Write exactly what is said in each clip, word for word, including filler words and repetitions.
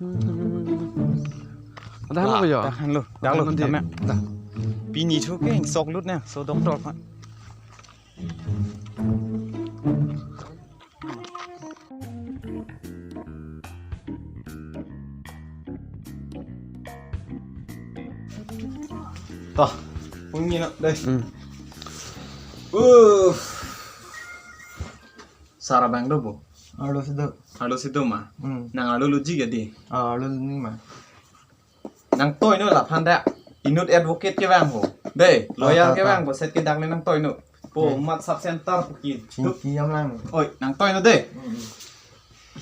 Ada halo ya? Dak halo, dak lo, nanti. Dame. Dah. Pini thu ke ingsok lut ne, so doktor pa. Toh, pungi na deh. Hmm. Uh. Sar abang do bo? Arlo si do. Arlo si do ma? Hmm. Nang arlo lutji ke dei? Ah, arlo ni ma. Nangtoi non laphan dak. Inut advocate kevang ho. Dei, lawyer kevang ho, set ke dak le nangtoi non. Po, mat sub center po ki. Chingki yam lang. Oi, nangtoi non dei. Hmm.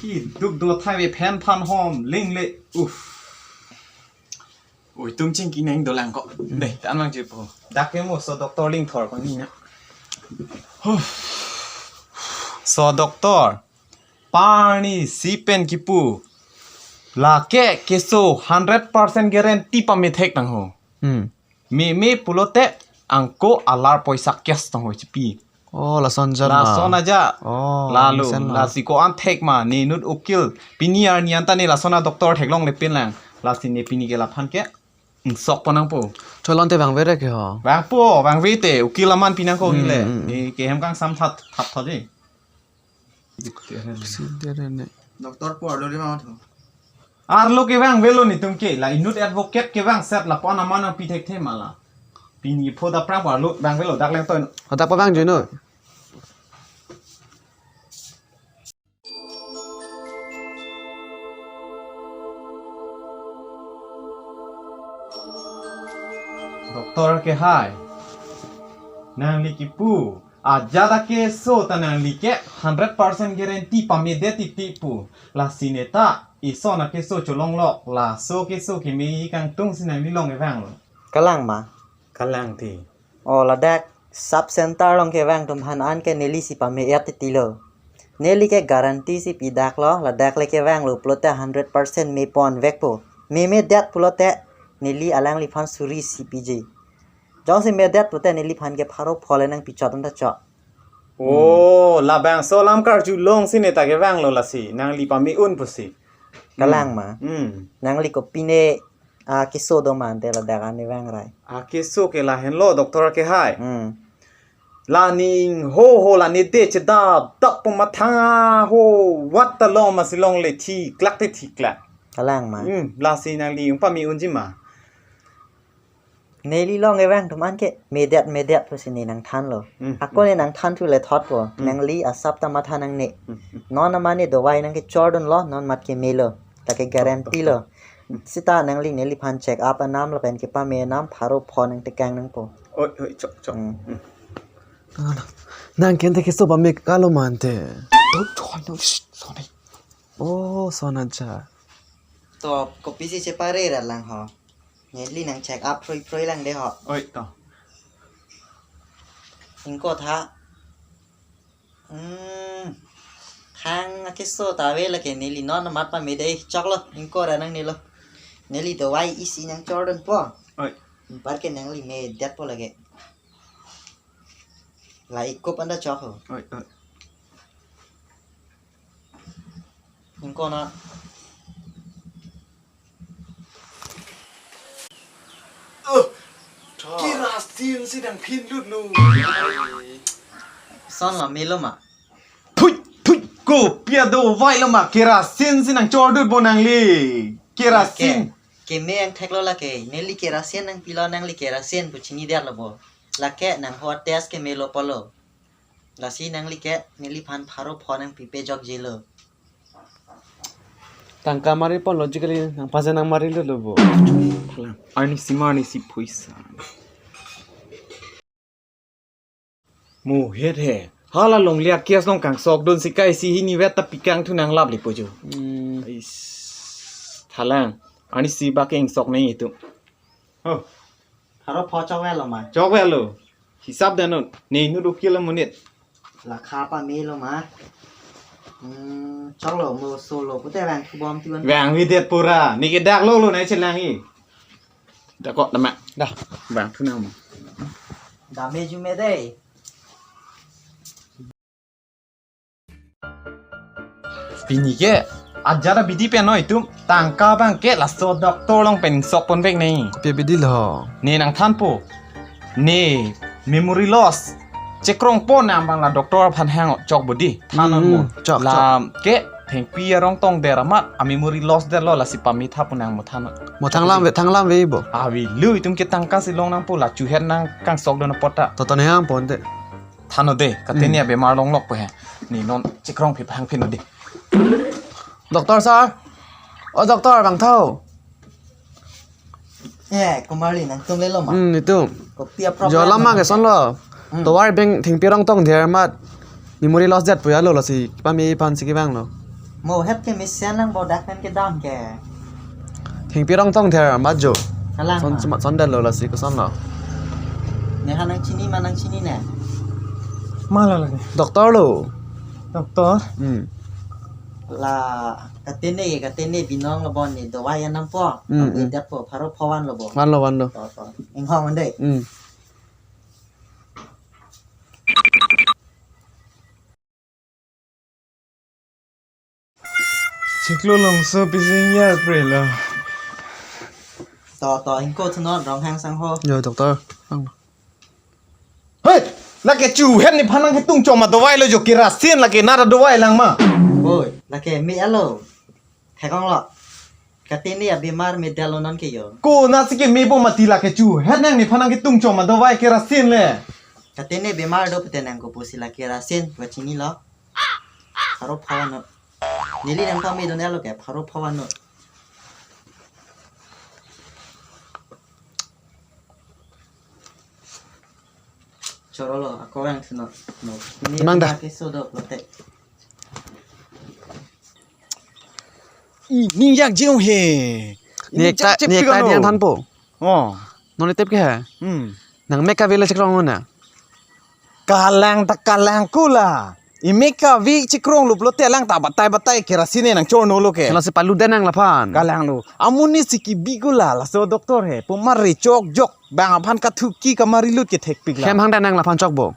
Ki duk do thai ve phen phan hom ling le. Uff. Oi, tum chingki nang dolang ko. Dei, tan mang je po. Dak ke mo so doctor ling thor ko ni na. Huh. So doctor. Parni si pen kipu. Lake keso hundred percent guarantee pamethek nang ho. Hmm. Meme pulote angko alar poisa cash tong ho chipi. Oh, lason jan ma. Lason aja. Oh, lalu, lason ma. Lasi ko-an thek ma, ne inut ukil. Pini arni anta ne lason a doctor theklongle pin lang. Lasi ne pini ke laphan ke. Sok ponang po. Cholon te vangve re ke ho. Vangpo, vangve te. Ukil aman pinang ko hile. Hmm, hmm, hmm. Ne ke hem kang sam that, that tho je. Doctor po arlo lima tho. Arlo kevang velo netum ke la inut advocate kevang set lapu-an aman nangpi thekthe ma la. Pini pho da prang po arlo vang velo dak leng toin. Hadak pa vang juno. Doctor ke hai. Nangli kipu. Ajat akeso ta nangli ke hundred percent guarantee pamedet titi pu. Lasi ne ta ison akeso cholong lok. Laso keso keme kangtung si nangli long kevang lo. Kalang ma? Kalang ti. O ladak sub center along kevang atum aphan an ke neli si pame-et titi lo. Neli ke guarantee si pidak lo, ladak le kevang lo pulote hundred percent me ponvek po. Memedet pulote neli alangliphan suri si piji. Jongsi medet pulote neliphan ke pharo pho le nangpichot un ta chok. Oh, labangso alam karjulong si ne ta kevang lo lasi, nangli pame un pusi. Kalang ma? Hmm. Nangli kopine akeso do ma ante ladak an ne vang rai. Akeso ke lahenlo doctor ke hai. Hmm. La ning ho ho la ne de chedap dap pu mathang ho wat ta long masi longle thiklak te thiklak. Kalang ma? Hmm, lasi nangli ung pame unji ma. Neli long kevang atum an ke medet medet pusi ne nangthanlo. Hmm, ako ne nangthan thu le thot po. Hmm. Nangli asap ta matha nangne. Hmm, hmm. Non amat ne dovai nangkechordun lo, non mat ke melo. Ta ke guarantee lo. Sita nangli neliphan check up anam lapen kepame anam pharo pho nangtekang nangpo. Oi, oi, chok, chok. Hmm. Hmm. Nang kente keso pame kalo ma ante. To choi no, shh, sorry. Oh, sona ja. To kopisi chepare ra lang ho. Neli nang check up phroi phroi lang de ho. Oi to. Ingko tha. Hmm. Thang akeso ta ave lake neli non amat pame de choklo. Ingko ra nangne lo. Neli dovai isi nangchordun po. Oi. Anpar ke nangli medet po lake. La ikup anta chok ho. Oi, oi. Ingko na. Uh, kerasin si nangphin lut lo. Son la melo ma. Thui, thui, kopi adovai lo ma, kerasin si nangchordun po nangli. Kerasin. Lake, keme angthek lo lake, neli kerasin nangpilo nangli kerasin pu chinidet lo bo. Lake nang ho test keme lo pulo. Lasi nangli ke, neliphan pharo pho nangpipe jokjelo. Tangka mari pon logically nang paja nang mari lo lo bo. Arnisi ma arnisi poisa. Mo het he. Hala longle a-case along kangsokdun si kai si hini vet ta pikang thu nanglap le po jo. Hmm. Ais. Thalang. Arnisi bak ke ingsok nang itum. Oh. Pharo pho chokvelo ma. Chokvelo. Hisap den non. Ne inut ukil amonit. Lakha pamelo ma. Hmm, choklo mo solo pute vangthu bom ti van. Vangvedet pura. Ne ke dak lo lo nai chelang i. Dak ko dama. Dah. Vangthu nang ma. Dame jume dei. Pini ke Ajat abidi pen noi itum tangka abangke laso doctor along pen sok ponvek nai. Kopi abidi lo? Ne nangthanpo. Ne memory loss chekrongpo nang abang la doctor aphan hang chok bodi. Than non mo. Hmm, chok, chok. Lake thengpi arong tongdet amat a memory loss detlo, lasi pame tha pu nang mo than non. Mo thang lam ave, thang lam ave bo. Avelo, itum ke tangka si long nangpo, la chuhet nang kangsok dun apot ta. To to ne hang ponte. Than non de, katene Hmm. abemar longlokpo he. Ne non chekrong phi hangphi non de. Doctor sir. O doctor, vangtha ho. Eh, Kumari, nangtum lelo ma? Hmm, itum. Kopi a-problem Jo, lama ma? Kesonlo. Hmm. Tovar beng thengpi arong tongdet amat memory loss det pu ya lo, lasi pame aphan si kevanglo. Mo het ke mesen lang bodak pen kedam ke. Thengpi arong tongdet amat jo. Kalang son ma? Son, son detlo, lasi kesonlo. Ne ha nangchini ma, nangchini ne? Ma lo lake? Doctor lo. Doctor? Hmm. La katene, katene binong lo bon ne dawai anam po. Hmm, Abe hmm. Detpo, pharo pho vanlo bo. Vanlo, vanlo. To, to. Inghong ande. Hmm. Chiklo longso pisi inyar prelo. To, to, ingko thunon, Ronghang sangho. Yo, doctor. Ang. Hei! Lake chuhet nephan nangketung chok ma dawai lo jo, kerasin lake nara dawai lang ma. Oi, lake me alo. Thekong lo. Katene abemar me detlo non ke yo. Konatsi keme bom mati, lake chuhet nang nephan nangketung chok ma dawai kerasin le. Katene bemar do pute nang kopusi la kerasin, wa chinilo. Pharo pho vannon. Neli nangpame dun alo ke, pharo pho vannon. Chorolo, ako yang seno. No. Ini Mang dah. Pakai sodo plote. Ini yang jeng he. Ini Ne jak ekta, cek ne pikan ekta lo. Dian thanpo. Oh. Non tep ke ha? Hmm. Nang mek kave le chekrong na. Kalang ta kalang kula. Imek kave chekrong lo plote lang ta batai batai kerasin ne nangchorno lo ke. Lasi palu den nang laphan. Kalang lo. Amonit si kebi kula laso doctor he. Pumar re chok jok. Bang aphan kathuki kamari lut ke thekpik la. Hem hang den nang laphan chok bo.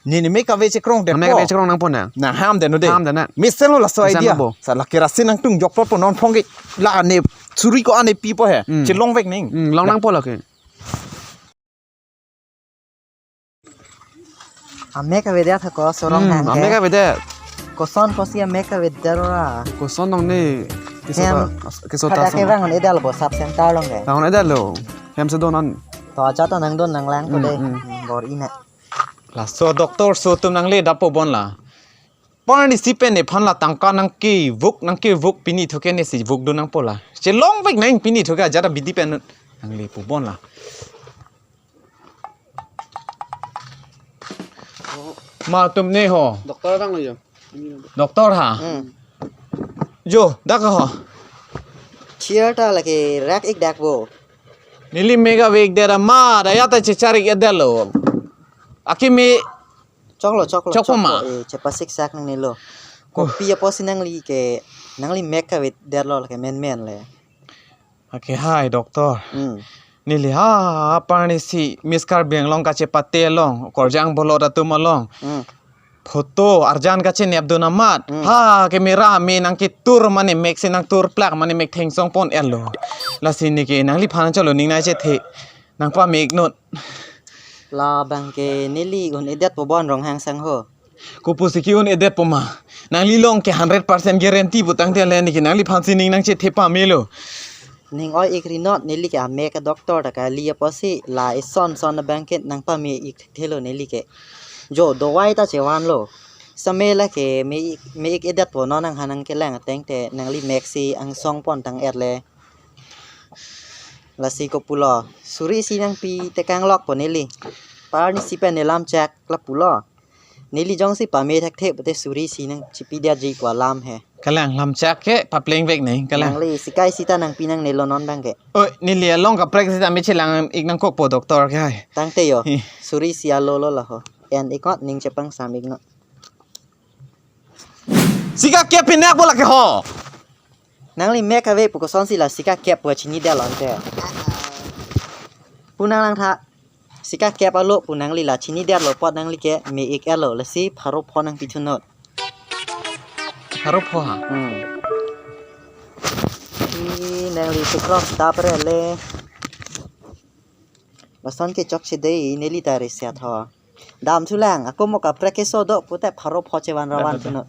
Ne ne mek kave chekrong de Mek po. Kave chekrong nangpo na. Nang ham den no de. Ham den na. Mesen lo laso Mesen idea. Lo bo. Sa la kerasin nangtung jok po non phong ke. La ne suri ko-an ne pipo he. Hmm. Chelongvek ning. Hmm, long nangpo lake. Amek avedet ako, so Ronghang ke. Hmm, amek avedet. Koson kosi amek avedet ra. Koson nong ne, keso Hem. Ta, keso ta Pada ke sana. Bang on edal bo sub center along ke. Bang on edal lo. Hem si donon. To aja to nangdon nanglang ko Hmm, de. Hmm. Hmm, bor-i na. Laso doctor so atum nangle dapo bon la. Parni si pen nephan la tangka nangkevuk, nangkevuk pini thoke ne si vuk dun nangpo la. Chelongvek nang pini thoke ajat abidi pen nangle pu bon la. Ma atum ne ho. Doctor bang lo jo. Doctor ha. Hmm. Jo, dak ho. Chair ta lake rak ik dak bo. Neli mek kave ik det ra ma, da ya ta chechar ik det lo. Akimi Choklo, choklo, Chokpo chokpo, ma? Eh, chepasiksak nangnelo. Oh. Kopi apotsi nangli ke, nangli mek kavedetlo lake menmen le. Ake hai, doctor. Hmm. Neli ha, ha, parni si Miss Karbi Anglong kachepate along, Korjang Bolot atum along. Hmm. Photo arjan kachenep dun amat. Hmm. Ha, camera me nangketur mane mek si nangtur plak mane mek thengsong pon-etlo. Lasi neke nangliphan cholo ning nangchethe. Nangpame iknon. Labang ke neli un-edetpo bon Ronghang sangho. Kopusi ke-un-edetpo ma. Nangli along ke hundred percent guarantee pu tangte le neke nangliphan si ning nangchethe pamelo. Ning oi ik ri non, neli ke amek a-doctor ta kali apotsi la ison son abang ke nangpame ik thelo neli ke. Jo, dawai ta chevanlo. Same lake me ik, me ik edetpo non nangha nangkelang ateng te nangli mek si angsong pon tang-et le. Lasi kopulo, suri isi nangpi tekang lokpo neli. Parni si pen ne lamchak lapulo. Neli jongsi pame thekthe pute suri isi nangchipidetji ko alam he. Kalang lamchak ke paplengvek nai, kalang. Nangli sikai sita nangpi nangnelo non abang ke. Oi, neli along kaprek sita me chelang ik nangkokpo doctor ke hai. Tangte jo, Hi. Suri isi alo lo laho. En ikot ning chepangsam iknon. Sika kep pinak bola ke ho. Nangli mek kave pu kosonsi la sika kep pu chinidetlo ante. Pu nang langtha. Sika kep alo pu nangli la chinidetlo apot nangli ke me ik-etlo lasi pharo pho nangpithunnon. Pharo pho ha? Hmm. Nangli chiklo seta pre le. Lason ke chokche dei, neli ta resi atho. Damthulang, ako mo kaprek keso do pute pharo pho chevan ravan thunon.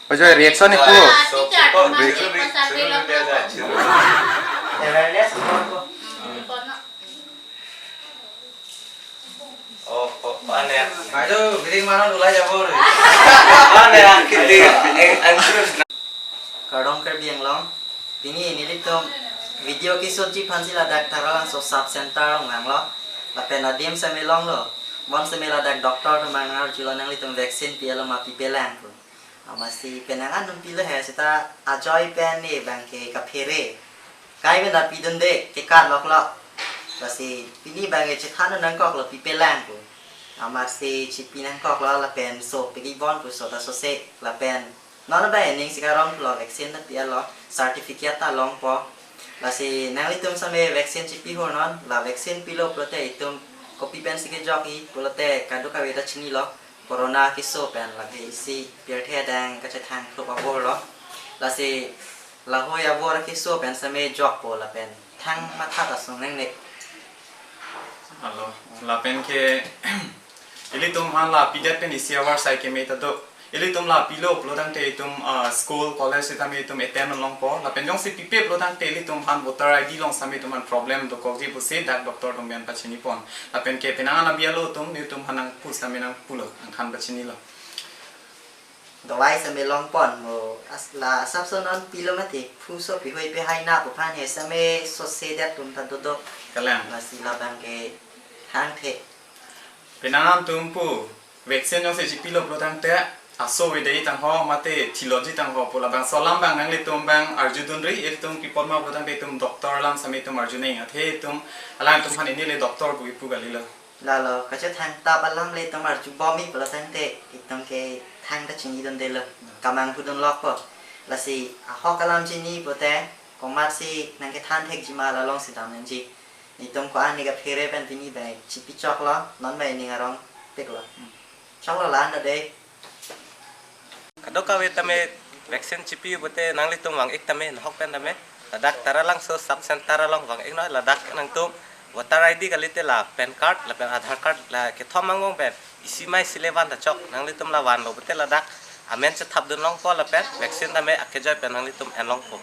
Ojoi, reaction ipu. Awareness. Oh, oh, aneh. Baido, gring manon ulai jabo re. Aneh, akhir di, eh, answer. Kardom Karbi Anglong. Pini nelitum video kesotji aphansi ladak Taralangso sub center along vanglo. Lapen adim seme longlo. Bonseme ladak doctor atum nangarjulo, nanglitum vaccine pi-etlo ma, pipelang pu. Amatsi penang atum pilo he, seta ajoine pen ne bang ke kaphere. Kai pen ta pidunde, ke kat loklo. Lasi pini bang ke chethan nangkoklo, pipelang pu. Amatsi chipi nangkoklo lapen so pegi bon pu, so ta sose lapen non bang ening si karong lo, vaccine ta pi-etlo, certificate ta longpo. Lasi nanglitum seme vaccine chipi hor non, la vaccine pilo pulote itum kopi pensi kejokji pulote kadokave ta chinilo. Corona keso pen lake isi pirthe adang kachethang thlup abor lo. Lasi lahei abor keso pen seme jokpo lapen thang matha ta sung nangne. Alo, lapen ke ilitum aphan la pidet pen isi avar sai keme ta do. Ilitum la pilo pulo tangte itum, ah, school, college sitame itum attend longpo. Lapen jongsi pipe pulo tangte ilitum aphan voter I D along sitame itum aphan problem dokokji pusi dak doctor atum pen pachini pon. Lapen ke penang an abi alo atum, nelitum aphan nangpu sitame nangpulo, nangkhan pachinilo. Dawai seme longpon mo, as-, la asapso non pilo mati, phuso pihoi pehai na pu aphan he seme sose det atum ta dodo. Kalang. Lasi labang ke thangthe. Penang an atum pu, vaccine jongsi chipilo pulo tangte, aso avedetji tangho, mate thiloji tangho pu labangso alam bang nanglitum bang arjudunri, ilitum kipot ma pulo tangte itum doctor alam sitame itum arju nang, athe itum alangtum aphan ini le doctor pu ipu kalilo. Lalo, kachethang tap alam le itum arjubomji pulo tangte, itum ke thang ta chinidundelo, kamang pudun lokpo. Lasi ahok alam chini pute, komatsi nangkethan thekji ma la alongsi dam nangji. Itum ko-an ne kaphere pen pini bang chipi choklo, non bang ning arong piklo. Choklo la-an ta dei. Kadokave tame vaccine chipi pute nanglitum vang-ik tame, nahok pen tame. Ladak Taralangso sub center along vang-ik noi, ladak nangtum voter I D kalite la PAN card, lapen Aadhaar card, la kethom angbong pen isi mai isi le van ta chok, nanglitum la vanlo pute ladak amen chethapdun longpo lapen vaccine tame akejoi pen nanglitum en longpo.